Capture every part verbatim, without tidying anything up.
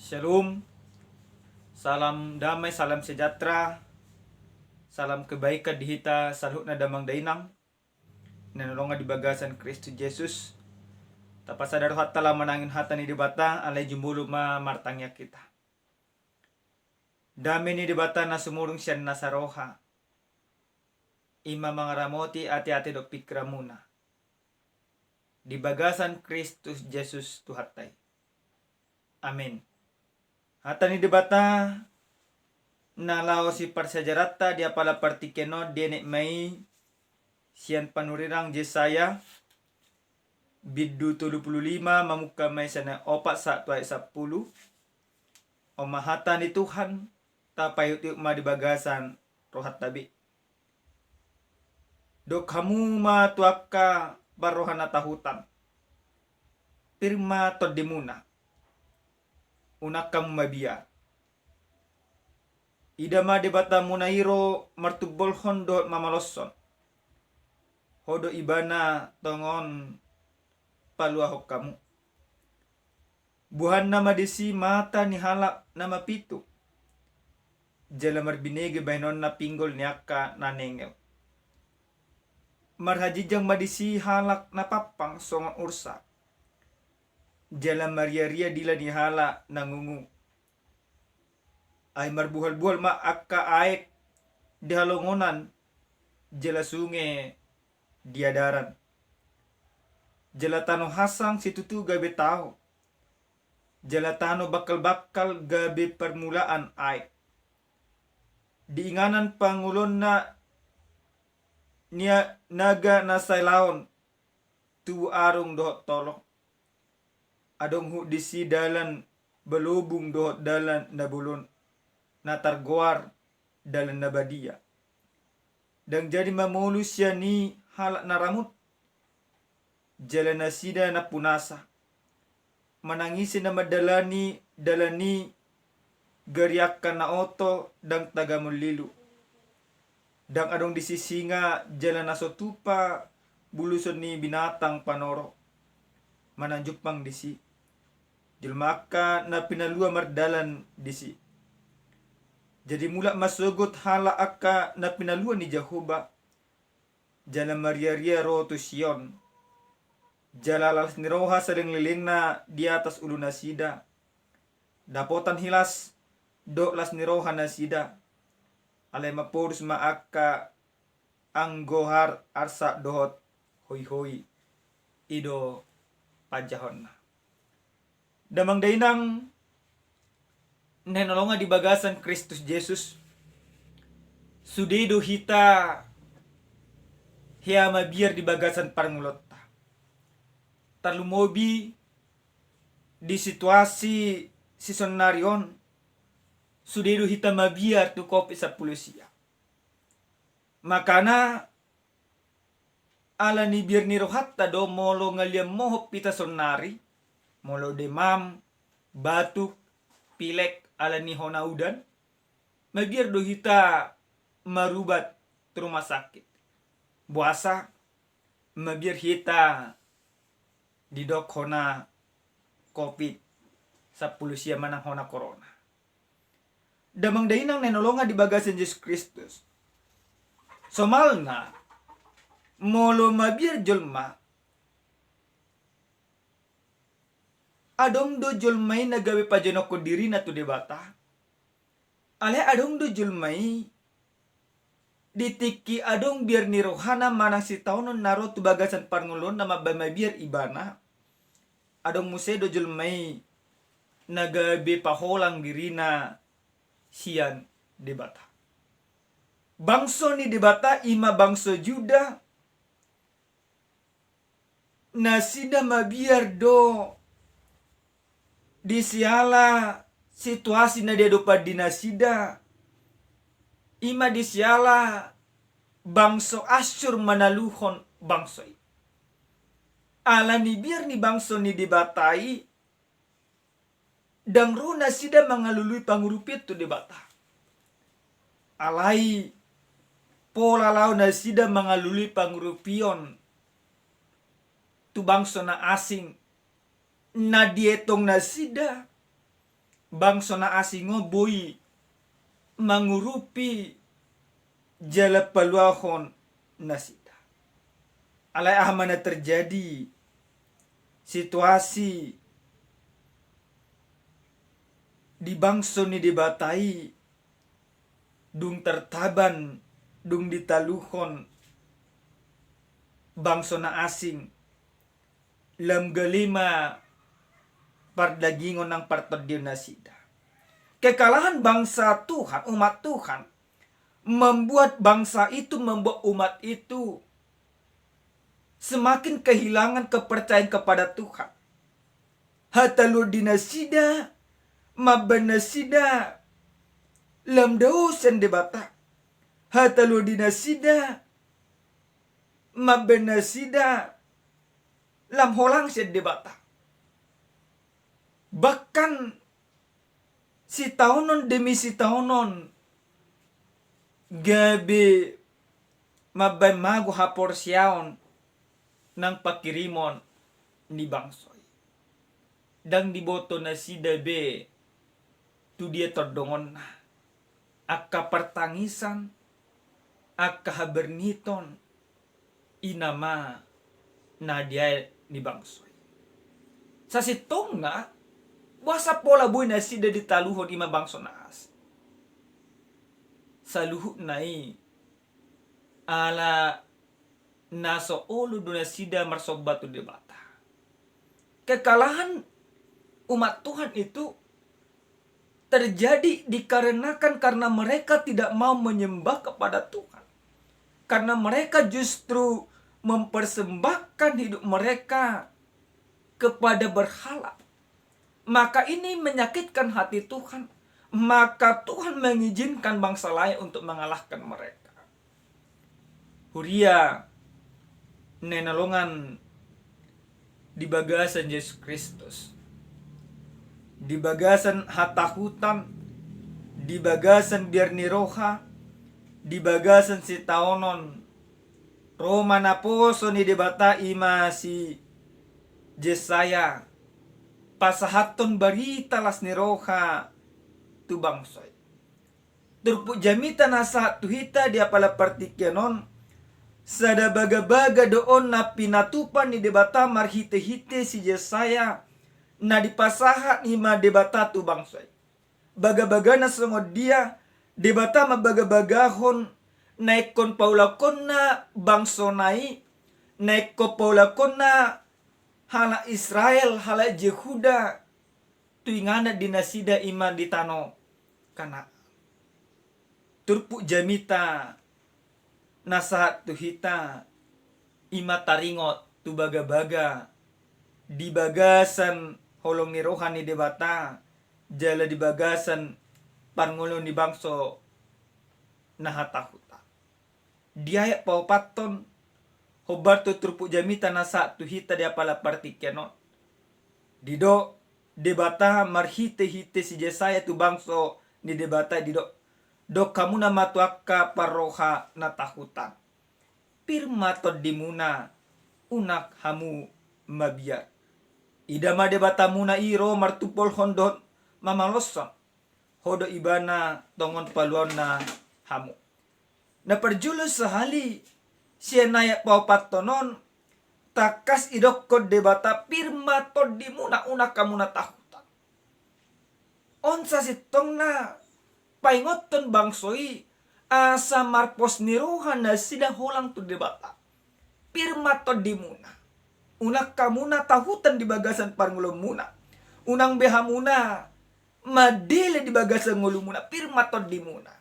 Shalom. Salam damai, salam sejahtera, salam kebaikan di hita saluhutna damang dainang na hinaholongan di bagasan Kristus Jesus. Tapasada rohanta laho manangihon hata ni Debata, alai jumolo ma martangiang hita. Dame ni Debata na sumurung sian nasa roha, i ma mangaramoti ateate dohot pingkiranmuna di bagasan Kristus Jesus Tuhanta i. Amen. Hata ni Debata na laho siparsiajaranta di apala partingkian on dienet ma i sian panurirang Jesaya bindu tolu pulu lima, mamungka ma i sian ayat opat sahat tu ayat sampulu. On ma hata ni Tuhan, tapaihutihut ma di bagasan rohanta be. Dok hamu ma tu angka parroha na tahutan, pir ma tondimuna, unang hamu mabiar. Ida ma Debatamuna i ro martumbolhon dohot mamaloshon. Ho do Ibana tongon paluahon hamu. Buhanna ma disi mata ni halak na mapitu, jala marbinege bahenonna pinggol ni angka na nengel. Marhajinjang ma disi halak na pampang songon ursa, jala mariaria dila ni halak na ngungu. Ai marbuhalbuhal ma angka aek di halongonan, jala sunge di adaran. Jala tano hasang situtu gabe tao, jala tano bangkalbangkal gabe parmulaan aek. Di inganan pangulonna ni a-, naga na sailaon tubu arung dohot tolong. Adong huhut disi dalan balobung dohot dalan na bolon, na targoar dalan na badia. Ndang jadi mamolu sian i halak na ramut, jala nasida nampunasa. Manang ise na mandalani dalan i, gari angka na oto ndang tagamon lilu. Ndang adong disi singa jala na so tupa buluson ni binatang panoro, manang jumpang disi. Jolma angka na pinalua mardalan disi. Jadi mulak ma sogot halak angka na pinalua ni Jahowa, jala mariaria ro tu Sion. Jala las ni roha salelenglelengna di atas ulunasida. Dapotan hilas dohot las ni roha nasida. Alai mamporus ma angka anggo har-, arsak dohot hoihoi. I do panjahonna. Damang dainang na hinaholongan di bagasan Kristus Jesus, sude do hita hea mabiar di bagasan parngoluonta. Tarlumobi di situasi sisonari on, sude do hita mabiar tu Covid sampulu sia. Makana ala ni biar ni rohanta do molo ngalian mohop hita sonnari, molo demam, batuk, pilek ala ni hona udan, mabiar do hita marubat tu rumah sakit. Boasa mabiar hita didok hona Covid sampulu sia manang hona korona. Damang dainang na hinaholongan di bagasan Jesus Kristus. Somalna, molo mabiar jolma, adong do jolma i na gabe pajonokhon dirina tu Debata. Alai adong do jolma i, di tingki adong biar ni rohana manang sitaonon na ro tu bagasan parngoluonna mambahen mabiar ibana, adong muse do jolma i na gabe paholang dirina sian Debata. Bangso ni Debata i ma bangso Juda, nasida mabiar do di siala situasi na diadopan di nasida, i ma di siala bangso Assur manaluhon bangso i. Ala ni biar ni bangso ni Debata i, ndang ro nasida mangalului pangurupion tu Debata. Alai pola laho nasida mangalului pangurupion tu bangso na asing, na dietong nasida bangso na asing on boi mangurupi jala paluahon nasida. Alai aha ma na terjadi? Situasi di bangso ni Debata i dung tartaban, dung ditaluhon bangso na asing, lam gale ma pardagingon nang partondion nasida. Kekalahan bangsa Tuhan, umat Tuhan, membuat bangsa itu, membuat umat itu semakin kehilangan kepercayaan kepada Tuhan. Hataluhon di nasida, mambaen nasida lam dao sian Debata. Hataluhon di nasida, mambaen nasida lam holang sian Debata. Bahkan sitaonon demi sitaonon gabe mambaen mago haporseaon nang pangkirimon ni bangso i. Ndang diboto nasida be tu dia tondongonna. Angka partangisan, angka haberniton, i nama na diae ni bangso i. Sasintongna, boasa pola boi nasida ditaluhon i ma bangso na asing? Saluhutna i ala na so olo do nasida marsomba tu Debata. Kekalahan umat Tuhan itu terjadi dikarenakan karena mereka tidak mau menyembah kepada Tuhan. Karena mereka justru mempersembahkan hidup mereka kepada berhala. Maka ini menyakitkan hati Tuhan. Maka Tuhan mengizinkan bangsa lain untuk mengalahkan mereka. Huria na hinaholongan di bagasan Jesus Kristus, di bagasan hatahutan, di bagasan biar ni roha, di bagasan sitaonon, ro ma naposo ni Debata, i ma si Jesaya, pasahathon barita las ni roha tu bangso i. Turpuk jamita na sahat tu hita di apala partingkian on, sada bagabaga do on na pinatupa ni Debata marhitehite si Jesaya, na dipasahat i ma Debata tu bangso i. Bagabagana songon dia? Debata mambagabagahon na ingkon paulakhonna bangsona i, na ingkon paulakhonna halak Israel, halak Jehuda, tu inganan di nasida, i ma di tano Kanaan. Turpuk jamita na sahat tu hita, i ma taringot tu bagabaga di bagasan holong ni roha ni Debata jala di bagasan parngoluon ni bangso na hatahutan. Di ayat paopathon hombar tu turpuk jamita na sahat tu hita di apala partingkian on, didok Debata marhitehite si Jesaya tu bangso ni Debata, didok: Dok hamuna ma tu angka parroha na tahutan: Pir ma tondimuna, unang hamu mabiar. Ida ma Debatamuna i ro martumpolhon dohot mamaloshon. Ho do Ibana tongon paluaonna hamu. Na parjolo sahali, sian ayat paopathon on, tangkas idokkon Debata: Pir ma tondimuna, unang hamuna tahutan. On sasintongna paingothon bangso i asa marpos ni roha nasida holang tu Debata. Pir ma tondimuna, unang hamuna tahutan di bagasan parngoluonmuna. Unang be hamuna mandele di bagasan ngolumuna, pir ma tondimuna.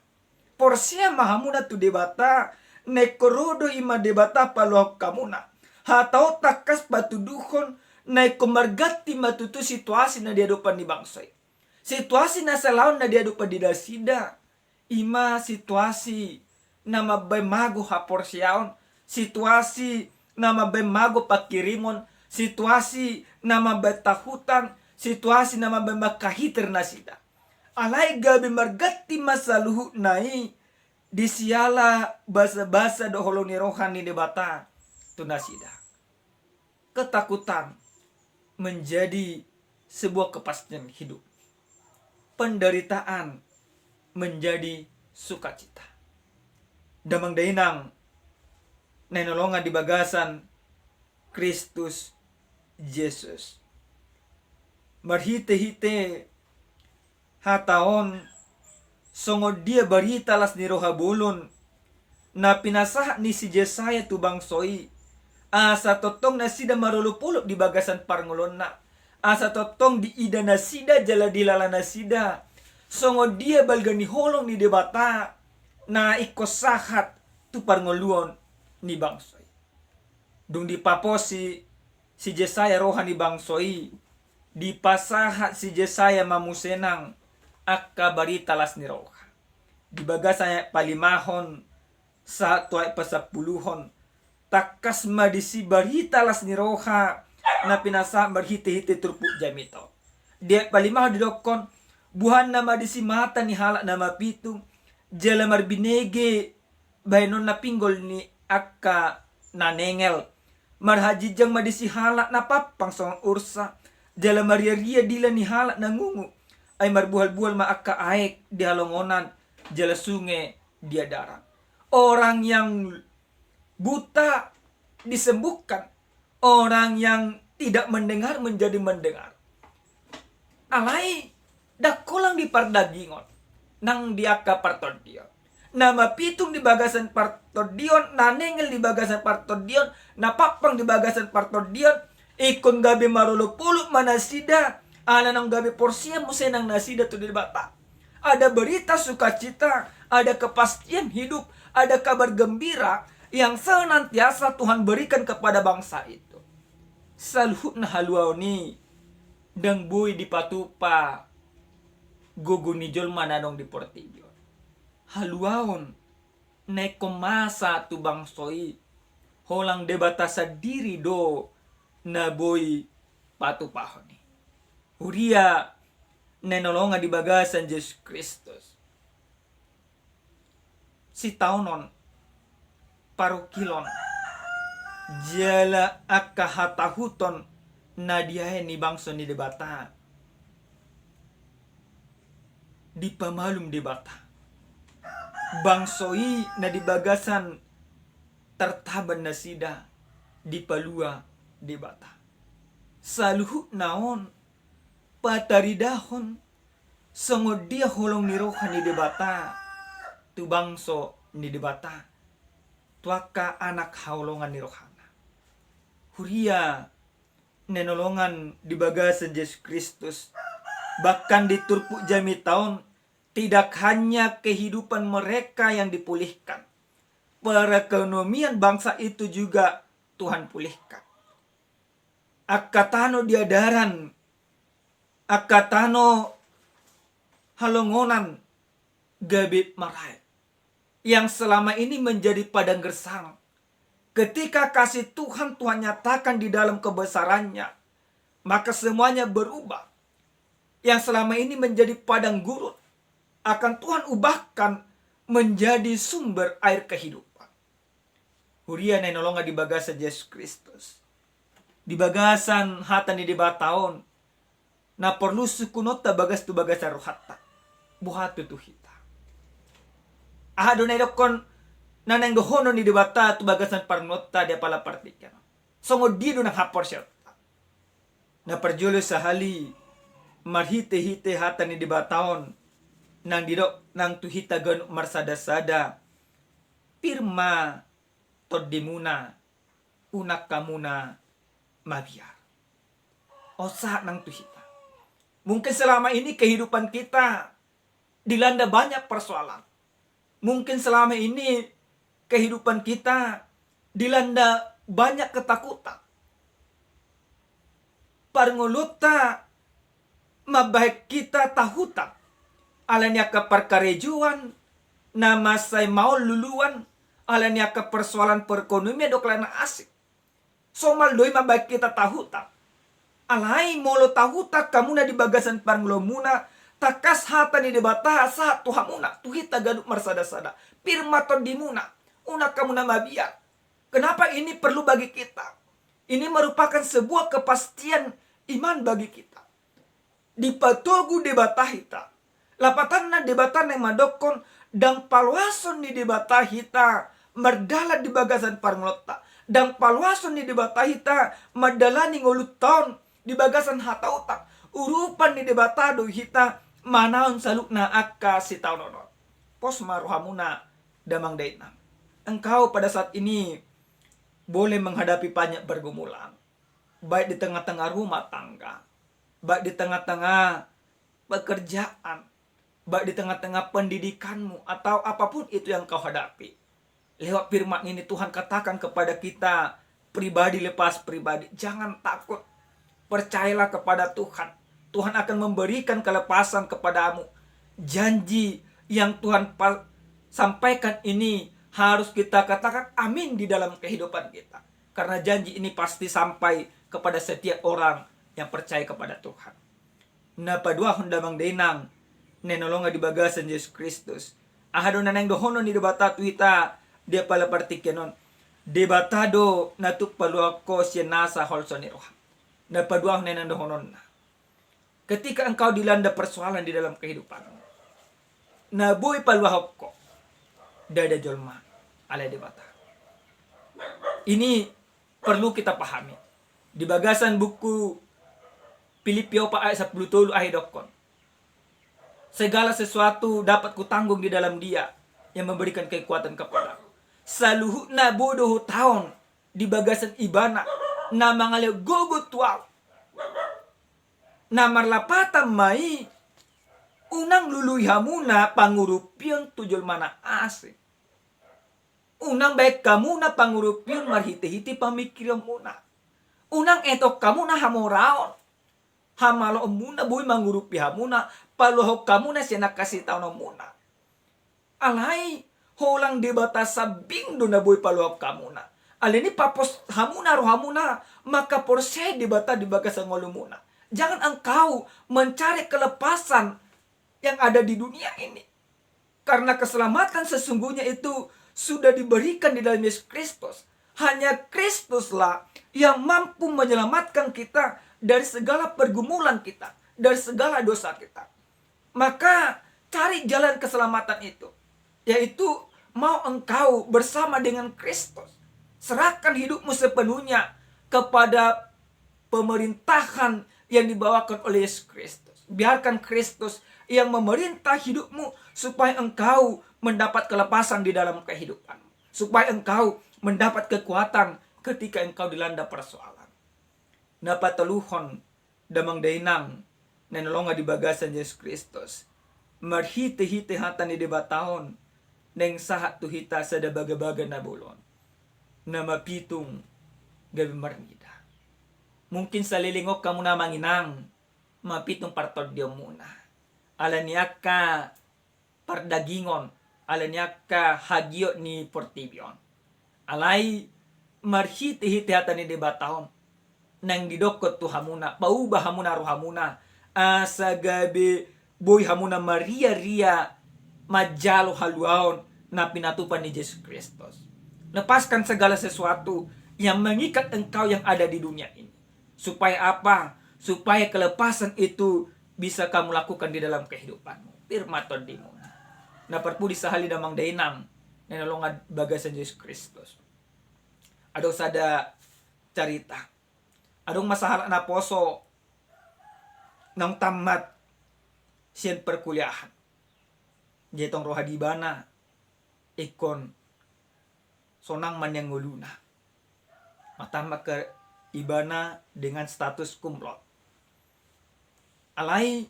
Porsea ma hamuna tu Debata, na ingkon ro do i ma Debata paluahon hamuna. Hata on tangkas patuduhon na ingkon marganti ma tutu situasi na diadopan ni bangso i. Situasi na salaon na diadopan ni nasida, i ma situasi na mambaen mago haporseaon, situasi na mambaen mago pangkirimon, situasi na mambaen tahutan, situasi na mambaen mangkahiter nasida. Alai gabe marganti ma saluhutna i di siala basabasa dohot holong ni roha ni Debata tu nasida. Ketakutan menjadi sebuah kepastian hidup. penderitaan menjadi sukacita. Damang dainang na hinaholongan di bagasan Kristus Jesus. Marhite-hite hata on, songon dia barita las ni roha bolon na pinasahat ni si Jesaya tu bangso i, asa tongtong nasida marolopolop di bagasan parngoluonna, asa tongtong diida nasida jala dilala nasida songon dia balga ni holong ni Debata na ingkon sahat tu parngoluon ni bangso i. Dung dipaposi si Jesaya roha ni bangso i, dipasahat si Jesaya ma muse nang angka barita las ni roha. Di bagasan ayat palimahon sahat tu ayat pasampuluhon, tangkas ma disi barita las ni roha na pinasahat marhite-hite turpuk jamita on. Di ayat palimahon didokkon, buhanna ma disi mata ni halak na mapitung, jala marbinege bahenonna pinggol ni angka na nengel. Marhajinjang ma disi halak na pampang songon ursa, jala mariaria dila ni halak na ngungu. Ai marbuhal-buhal ma angka aek di halongonan, jala sunge di adaran. Orang yang buta disembuhkan, orang yang tidak mendengar menjadi mendengar. Alai ndang holan di pardagingon, nang di angka partondion. Na mapitung di bagasan partondion, na nengel di bagasan partondion, na pampang di bagasan partondion, ingkon gabe marolopolop ma nasida, ala naung gabe porsean muse nang nasida tu Debata. Ada berita sukacita, ada kepastian hidup, ada kabar gembira yang senantiasa Tuhan berikan kepada bangsa itu. Saluhutna haluaon i ndang boi dipatupa gogo ni jolma na adong di portibi on. Haluaon na ingkon masa tu bangso i, holan Debata sandiri do na boi patupahon i. Huria na hinaholongan di bagasan Jesus Kristus, sitaonon, parungkilon, jala angka hatahuton na diae ni bangso ni Debata dipamalum Debata. Bangso i na di bagasan tartaban nasida dipalua Debata. Saluhutna on pataridahon songon dia holong ni roha ni Debata tu bangso ni Debata, tu angka anak haholongan ni rohana. Huria na hinaholongan di bagasan Jesus Kristus, bahkan di turpuk jamita on, tidak hanya kehidupan mereka yang dipulihkan, perekonomian bangsa itu juga Tuhan pulihkan. Angka tano di adaran, angka tano halongonan gabe maraek, yang selama ini menjadi padang gersang. Ketika kasih Tuhan, Tuhan nyatakan di dalam kebesarannya, maka semuanya berubah. Yang selama ini menjadi padang gurun akan Tuhan ubahkan menjadi sumber air kehidupan. Huria na hinaholongan di bagasan Jesus Kristus, di bagasan hata ni Debata on, na porlu sungkunonta bagas tu bagasan rohanta, boha tutu hita? Aha do na didokkon na naeng dohonon ni Debata tu bagasan parngoluonta di apala partingkian on? Songon dia do nang haporseaonta? Na parjolo sahali, marhite-hite hata ni Debata on, nang didok nang tu hita ganup marsada-sada, pir ma tondimuna, unang hamuna mabiar. On sahat nang tu hita. Mungkin selama ini kehidupan kita dilanda banyak persoalan. Mungkin selama ini kehidupan kita dilanda banyak ketakutan. Parngoluonta mambahen hita tahutan ala ni angka parkarejoan na mansai maol luluan, ala ni angka persoalan perekonomian dohot na asing. Somal do i mambahen hita tahutan. Alai molo tahutan hamuna di bagasan parngoluonmuna, tangkas hata ni Debata sahat tu hamuna, tu hita ganup marsada-sada. Pir ma tondimuna, unang hamuna mabiar. Kenapa ini perlu bagi kita? Ini merupakan sebuah kepastian iman bagi kita. Dipatogu Debata hita Lapatanna Debata naeng mandokkon, ndang paloason ni Debata hita mardalan di bagasan parngoluonta, ndang paloason ni Debata hita mandalani ngolunta on di bagasan hatahuta. Urupan ni Debata do hita manaon saluhutna angka sitaonon on. Pos ma rohamuna damang dainang. Engkau pada saat ini boleh menghadapi banyak pergumulan, baik di tengah-tengah rumah tangga, baik di tengah-tengah pekerjaan, baik di tengah-tengah pendidikanmu, atau apapun itu yang kau hadapi. Lewat firman ini Tuhan katakan kepada kita pribadi lepas pribadi, jangan takut. Percayalah kepada Tuhan. Tuhan akan memberikan kelepasan kepadamu. Janji yang Tuhan pa-, sampaikan ini harus kita katakan amin di dalam kehidupan kita. Karena janji ini pasti sampai kepada setiap orang yang percaya kepada Tuhan. Na paduahon damang dainang na hinaholongan di bagasan Jesus Kristus. Aha do na naeng dohonon ni Debata tu hita di apala partingkian on? Debata do na tuk paluahon ho sian nasa holso ni roham. Na paduahon na naeng dohononna. Ketika engkau dilanda persoalan di dalam kehidupanmu, na boi paluahon ho ndada jolma, alai Debata. Ini perlu kita pahami. Di bagasan buku Pilippi opat ayat sampulu tolu aha didokkon, segala sesuatu dapat kutanggung di dalam Dia yang memberikan kekuatan kepadaku. Saluhutna boi do hutaon di bagasan Ibana na mangalehon gogo tu ahu. Na marlapatan ma i, unang lului hamuna pangurupion tu jolma na asing. Unang baen hamuna pangurupion marhitehite pamingkironmuna. Unang etong hamuna hamoraon. Hamaloonmuna boi mangurupi hamuna, paluahon hamuna sian angka sitaononmuna. Alai holang Debata sambing do na boi paluahon hamuna. Alani i papos hamuna rohamuna, mangkaporseai Debata di bagasan ngolumuna. Jangan engkau mencari kelepasan yang ada di dunia ini. Karena keselamatan sesungguhnya itu sudah diberikan di dalam Yesus Kristus. Hanya Kristuslah yang mampu menyelamatkan kita dari segala pergumulan kita, dari segala dosa kita. Maka cari jalan keselamatan itu, yaitu mau engkau bersama dengan Kristus. Serahkan hidupmu sepenuhnya kepada pemerintahan yang dibawakan oleh Yesus Kristus. Biarkan Kristus yang memerintah hidupmu supaya engkau mendapat kelepasan di dalam kehidupanmu. Supaya engkau mendapat kekuatan ketika engkau dilanda persoalan. Na patoluhon damang dainang na hinaholongan di bagasan Jesus Kristus. Marhitehite hata ni Debata on naeng sahat tu hita sada bagabaga na bolon. Na mapitung gabe marnida. Mungkin saleleng on hamuna amang inang mapitung partondionmuna. Alani angka pardagingon, alani angka hagiot ni portibi on. Alai marhitehite hata ni Debata on naeng didokkon tu hamuna, pauba hamuna rohamuna, asa gabe boi hamuna mariaria manjalo haluaon na pinatupa ni Jesus Kristus. Lepaskan segala sesuatu yang mengikat engkau yang ada di dunia ini. Supaya apa? Supaya kelepasan itu bisa kamu lakukan di dalam kehidupanmu. Pir ma tondimuna. Na parpudi sahali damang dainang na hinaholongan bagasan Jesus Kristus. Adong sada carita. Adong ma sahalak naposo naung tammat sian perkuliahan. Jadi tong roha di ibana ingkon sonang ma nian ngoluna. Matammat ke ibana dengan status cum laude. Alai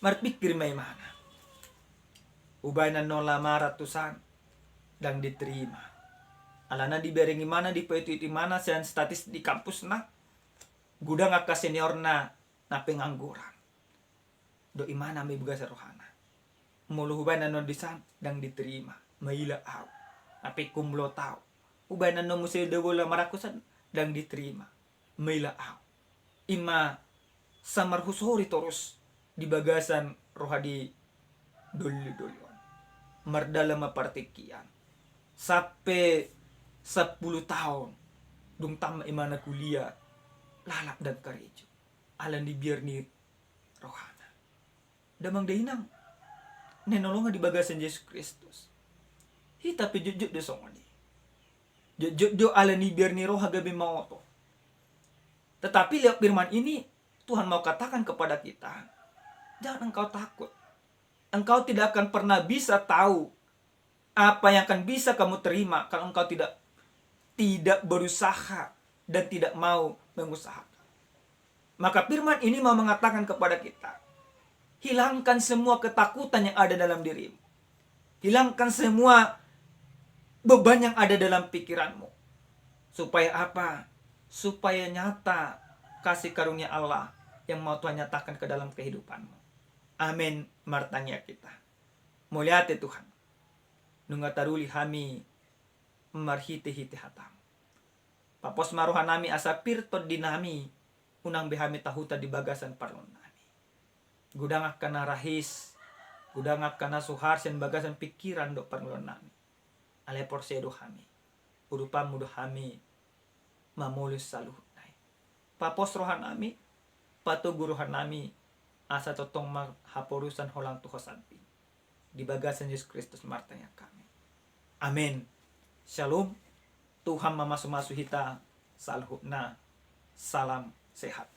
marpingkir ma ibana, hubaen annon lamaran tusan ndang diterima. Alana dibereng ibana, dipaihut-ihut ibana sian statis di kampusna, godang angka seniorna na pengangguran. Dohot ibana ma i bagasan rohana, molo hubaen annon disan ndang diterima, maila au. Hape cum laude au. Hubaen annon muse do bola marangkusan ndang diterima, maila au. Ima samarhusori torus di bagasan roha ni dolidoli on. Mardalan ma partingkian sampe sampulu taon, dung tammat ibana kuliah, lalap ndang karejo. Alani biar ni rohana. Damang dainang na hinaholongan di bagasan Jesus Kristus, hita pe jotjot do songon i. Jotjot do ala ni biar ni roha gabe maoto. Tetapi lewat firman ini, Tuhan mau katakan kepada kita, jangan engkau takut. Engkau tidak akan pernah bisa tahu apa yang akan bisa kamu terima kalau engkau tidak tidak berusaha dan tidak mau mengusahakan. Maka firman ini mau mengatakan kepada kita, hilangkan semua ketakutan yang ada dalam dirimu. Hilangkan semua beban yang ada dalam pikiranmu. Supaya apa? Supaya nyata kasih karunia Allah yang mau Tuhan nyatakan ke dalam kehidupanmu. Amin. Martangiang hita. Mauliate Tuhan, nunga taruli hami marhitehite hatamu. Papos ma rohanami asa pir tondinami, unang be hami tahuta di bagasan parngoluonnami. Godang angka na rahis, godang angka na suhar sian bagasan pikiran dohot parngoluonnami. Alai porsea do hami, urupanmu do hami mamolus saluhutna i. Papos rohanami, patogu rohanami, asa tongtong ma haporusan holan tu ho sambing. Di bagasan Jesus Kristus martangiang hami. Amin. Shalom. Tuhan mamasumasu hita saluhutna. Salam sehat.